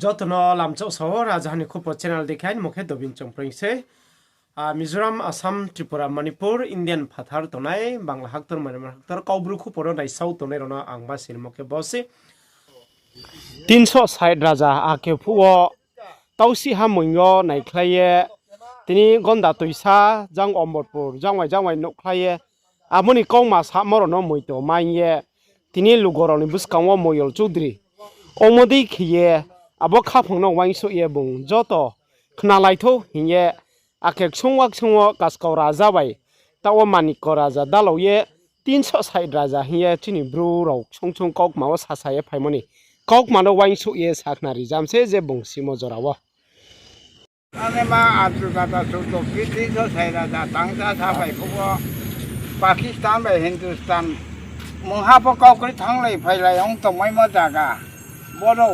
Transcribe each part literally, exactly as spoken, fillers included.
Joto no lamchouh sao, Raja Hani Khupo channel dei khe aini mung khe Dobin Chongpreng se. Ah, Mizoram, Assam, Tripura, Manipur, Indian phathar tongnai, Bangla haktor, Myanmar haktor, Kaubru khupo no naisao tongnai rao no ang ma sinimo khe bo se. Tinso side raja akhe phuh wo tausi ha moing yo naikhlai ye, tini Gonda Toisa, jang Omorpur, jang bai jang bai nouhkhlai ye, abo ni kauma samo rao no moito maing ye, tini lugo rao ni buskang wo Moyol Chudri ongmo dei khe ye, abo khaphang no uaingsouh ye bung joto khnalai thou hing ye, akhe ksung wa ksung wo Kaskau raja bai, taoh wo Manikko raja dalao ye, Tinso side raja hing ye chini Bru rao ksung ksung kaukma wo sasa ye phaimo ni kaukma no uaingsouh ye sakhnari jam se je bung simo jora wo. Ani ma atu tata suto ki Tinso side raja tang cha sa bai phuh wo Pakistan bai Hindustan mungha pho kau kri thannglai phailai ong tongmaimo zaga. Boro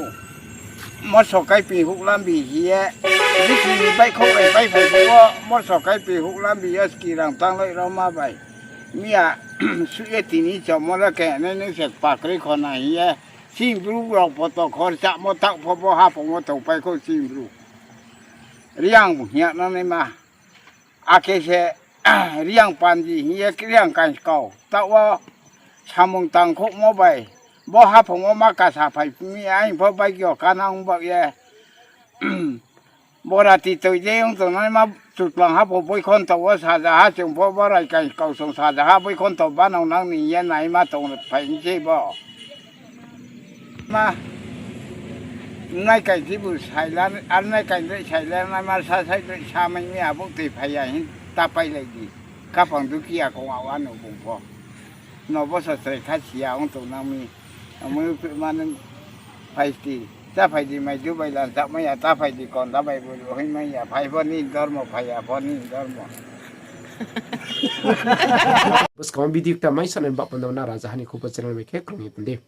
moso kaipi huklambi hing ye, bisi ni baihkhouh bai pai phai phuh wo moso kaipi huklambi yo ski rang tanglai rao ma bai. Miya suh ye tini chomo le khe nai nung se pakri khona hing ye, chini Bru rao poto khor chamo taoh pho bo haphang wo tongpai khou chini Bru. Reang hing ya nang naima. Akhe se Reang Panji hing ye Reang Kaiskau taoh wo samung tangkhouhmo bai. Bo haphang wo ma kasa phai mi aing pho baikyo kanang baoh ye. Bo rati toi je ong tongnai ma chuklang haphang boikhonto wo sajaha chung pho bo rai Kaiskau song sajaha boikhonto banang nang ni ye naima tong phai ni se bo. Ma, nai kai jibu saila, ar nai kai dei saila, nai ma sa sai dei sa mai mi abo toi phai ya hing ta pailai di. Khaphang dukhi ya kong awa no bung pho. No bo sa chrai kha si ya ong tongnang mi. Amo yo khe ma nung phai di. Chá phai di mai du bai lan chá mai ya, chá phai di konda bai buru hing mai ya. Phai pho ni dormo, phai ya pho ni dormo. Buskang wo video kta mai sanai ba panda na Raja Hani Khupo channel mai khe krung ye pandi.